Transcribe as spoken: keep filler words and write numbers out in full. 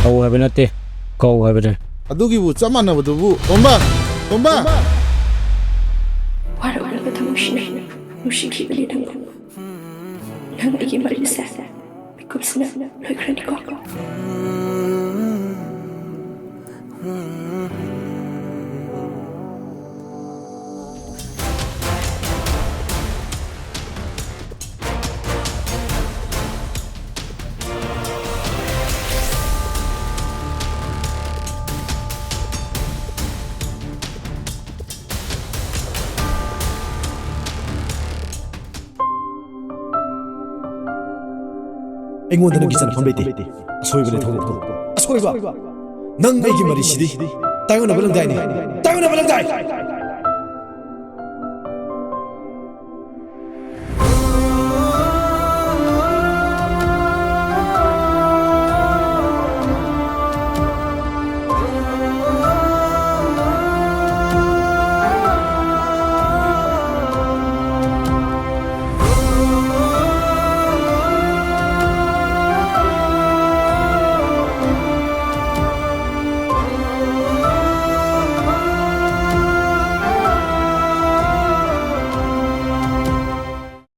ꯇꯧ ꯍꯥꯏꯕ ꯅꯠꯇꯦ, ꯀꯧ ꯍꯥꯏꯕꯅꯦ꯫ ꯑꯗꯨꯒꯤꯕꯨ ꯆꯞ ꯃꯥꯟꯅꯕꯗꯨꯕꯨ꯫ ꯇꯣꯝꯕ! ꯇꯣꯝꯕ! ꯋꯥꯔꯛꯂꯕ ꯊꯃꯣꯏꯁꯤꯅ ꯅꯨꯡꯁꯤꯈꯤꯕꯅꯤ ꯅꯪꯕꯨ꯫ ꯅꯪ ꯑꯩꯒꯤ ꯃꯔꯤꯁꯦ ꯃꯤꯀꯨꯞꯁꯤꯅ ꯂꯣꯏꯈ꯭ꯔꯅꯤꯀꯣ꯫ ꯑꯩꯉꯣꯟꯗ ꯅꯪꯒꯤ ꯆꯟꯐꯝ ꯂꯩꯇꯦ꯫ ꯑꯁꯣꯏꯕꯅꯦ ꯊꯧꯗꯣꯛ꯫ ꯑꯁꯣꯏꯕ? ꯅꯪ ꯑꯩꯒꯤ ꯃꯔꯤꯁꯤꯗꯤ ꯇꯥꯏꯑꯣꯟꯅꯕ ꯂꯪꯗꯥꯏꯅꯤ꯫ ꯇꯥꯏꯑꯣꯟꯅꯕ ꯂꯪꯗꯥꯏ!